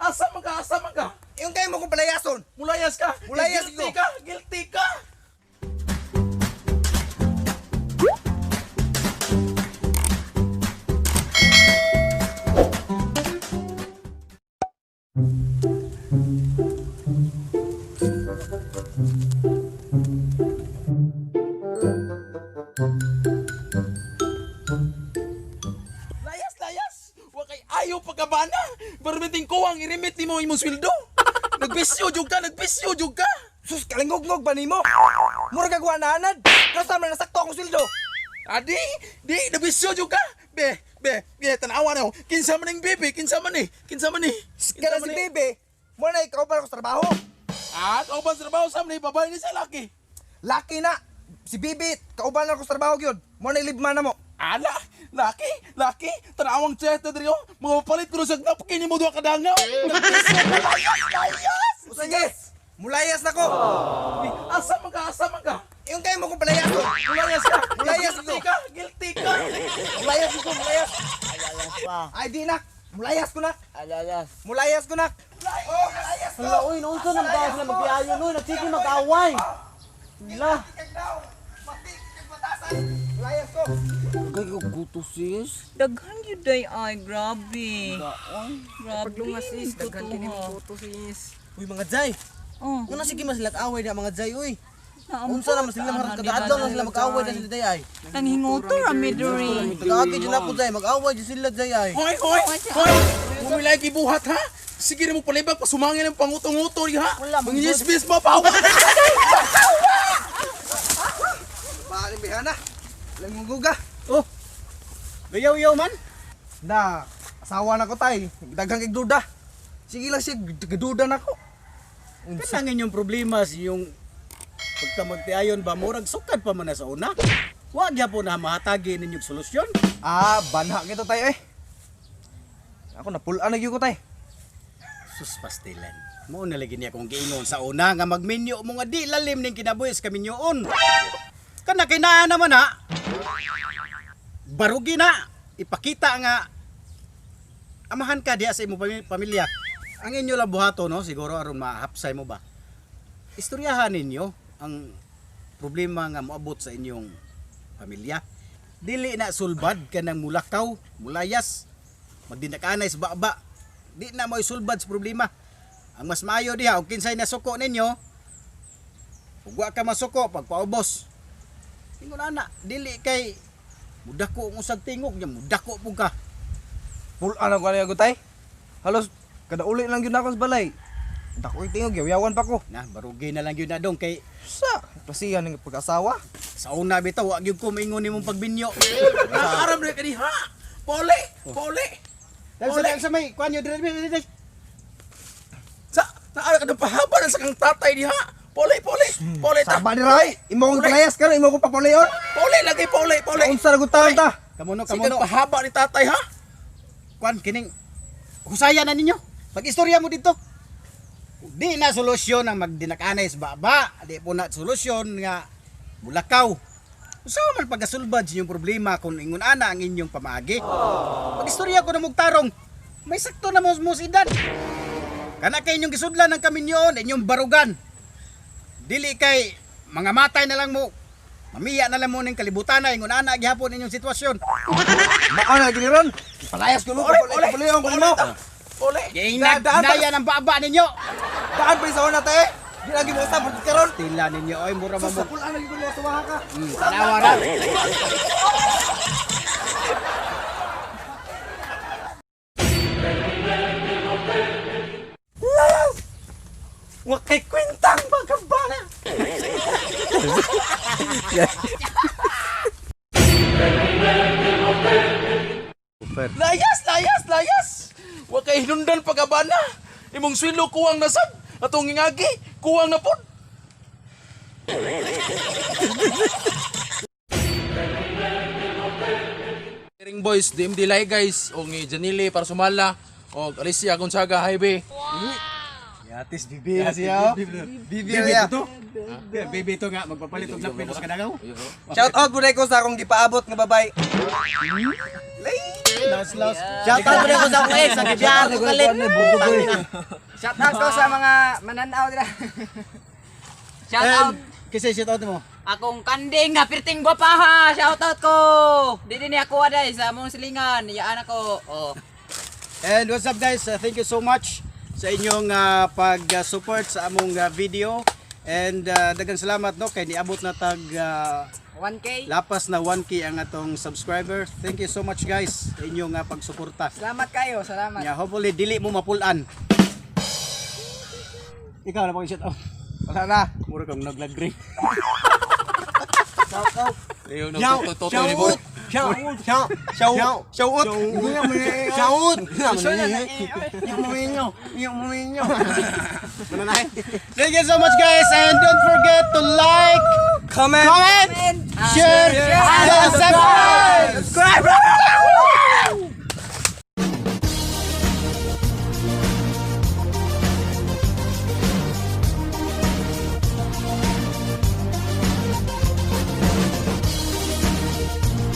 Asa man ka? Asa man ka? Yung kayo mo kong palayason. Mulayas ka. Mulayas guilty ko. ka. Guilty ka. Layas, layas! Wa kay ayaw pagkabana! Barmiting ko ang irimit nimo imong sweldo! Nagbisyo jud ka, nagbisyo jud ka! Sus, kalingog-ngog ba nimo? Mura kag anad. Kasta man nasakto akong sweldo. Adi, di, nabisyo jud ka! Be, be, be, tanawa na ako. Kinsa man ning bebe, kinsa man ni, kinsa man ni. Kinsa Kana man si ni? Bebe, mo na ikaw para ko sa trabaho. Ah, kauban sa trabaho sa ni babae ni sa laki. Laki na. Si Bebe, kauban ako sa trabaho gyud. Mo na ilibman na mo. Ala, laki, laki, tanawang cheta diri oh. Mga palit ko sa napkin nimo duha ka dangaw. Nagbisyo ka, layas, layas! O sige, mulayas na ko. Di, asa man ka, asa man ka? Yung kayo mo kong palayason. Mulayas ka, Mulayas guilty ko. ka, guilty ka. Mulayas ko, mulayas. Alalas pa. Ay di nak. Mulayas ko nak. Alalas. Mulayas ko nak. Oh, mulayas ko. Hala, uy, noon sa nang sila magpiayon, uy. Nagsige mag-away. Hala. Mulayas ko. Kay guto sis. Daghan gyud day ay grabe. Grabe. Paglumas sis, daghan kini Totoo, ha. mo sis. Uy, mga jay. Oh, Una sige mas away na mga jay, uy. naampo, Unsa naman sila ana, maharap di kada ba adlaw na na sila mag-away na sila day ay. Nanghinguto ra mi diri. Tagaagi dyan ako jay, mag-away dyan sila jay ay. Hoy, hoy, hoy! Bumilay gibuhat ha? Sige na mo palibag, pasumangin ang panguto-nguto ha? Wala, mong Manginisbis mo pa! Maaring bihana. Langunguga. Oh. Gayaw-yaw man. Na, asawa na ko tay. Daghang kay duda. Sige lang siya, gaduda na ko. Kanang inyong problema sa inyong pagka magtiayon ba murag sukad pa man na sa una. Wa gyapon na mahatagi ninyong solusyon. Ah, banha kito tay eh. Ako napulaan na gyud ko tay. Sus pastilan. Mao na lagi niya kung giingon sa una nga magminyo mo nga di lalim ning kinabuhi sa kaminyoon. Kana kay naa naman ha. Barugi na ipakita nga amahan ka diha sa imong pamilya. Ang inyo lang buhato no siguro aron mahapsay mo ba. Istoryahan ninyo ang problema nga moabot sa inyong pamilya. Dili na sulbad kanang mulakaw, mulayas, magdinakanay sa baba. Di na mo sulbad sa problema. Ang mas maayo diha og kinsay nasuko ninyo, ug wa ka masuko pagpaubos. Ingon ana, dili kay mudako ang usag tingog nya, mudako pug ka. Pulaan na ko ani ko tay. Halos kada uli lang gyud ako sa balay. Dako tingog yaw-yawan pa ko. Na barugi na lang gyud na dong kay Sa, klasihan ng pag-asawa. sa una bitaw wa gyud ko maingon nimong pagbinyo. Naaram na ka diha! Pole! Pole! Dahil sa may kuan yo dire dire dire. Sa, naara ka ng pahaba na sa kang tatay diha! Pole, pole! Pole ta! Saba ni Ray, imo kong palayas karon, imo kong papulion. Pole lagi, pole, pole! Unsa ra gud taon ta? Kamuno Sige kamuno. pahaba ni tatay ha! Kuan kining husaya na ninyo. Pag-istorya mo dito. Di na solusyon ang magdinakanay sa baba. Di po na solusyon nga mulakaw. Usa man pagasulbad sa inyong problema kung ingon ana ang inyong pamaagi. Pag-istorya ko na mugtarong, may sakto na mo mo sa edad. Kana kay inyong gisudlan ng kaminyoon, inyong barugan. Dili kay mga matay na lang mo. Mamiya na lang mo ning kalibutan na ingon ana gihapon inyong sitwasyon. Mao na gini ron. Palayas ko Pole, pole! papulion ko nimo. Pole! Giingnan Daan pa- naya ng baba ninyo. Daan pa sa una tay. Di lagi mo usab karon. Tila ninyo oy mura Sus, mo. pulaan na gyud ko mo suwaha ka. Tanawa ra. Wa kay kwentang pagkabana! Layas, layas, layas! Wa kay hinundan pagabana! Imong swelo kuwang nasad! Atong ingagi, kuwang na pod! Ring Boys, DMD Lai guys, o ni Janile para sumala, o Alicia Gonzaga, hi be. Yatis bibi na siya. Bibi ya. to. Bibi to nga magpapalit og lapid sa kadagaw. Shout out pud ko sa akong gipaabot nga babay. Lay. Los los. Shout out ko sa akong ex, ang gibiyaan ko kalit. Shout out ko sa mga mananaw dira. Shout out. And kasi shout out mo. Akong kanding nga pirting gwapaha. Shout out ko. Dili ni ako aday sa among silingan. Iyaan ako. Oh. And what's up, guys? Thank you so much sa inyong pag-support sa among video. And daghang salamat, no, kay niabot na tag 1K. lapas na 1K ang atong subscriber. Thank you so much, guys, sa inyong pagsuporta. Salamat kayo, salamat. Yeah, hopefully dili mo mapulan. Ikaw na pag shout out. Wala na. Mura kang naglagring. Leo nang toto ni boy. Shout out. Shout out. Shout out. Thank you so much, guys, and don't forget to like, Comment. comment, share, and subscribe. Subscribe.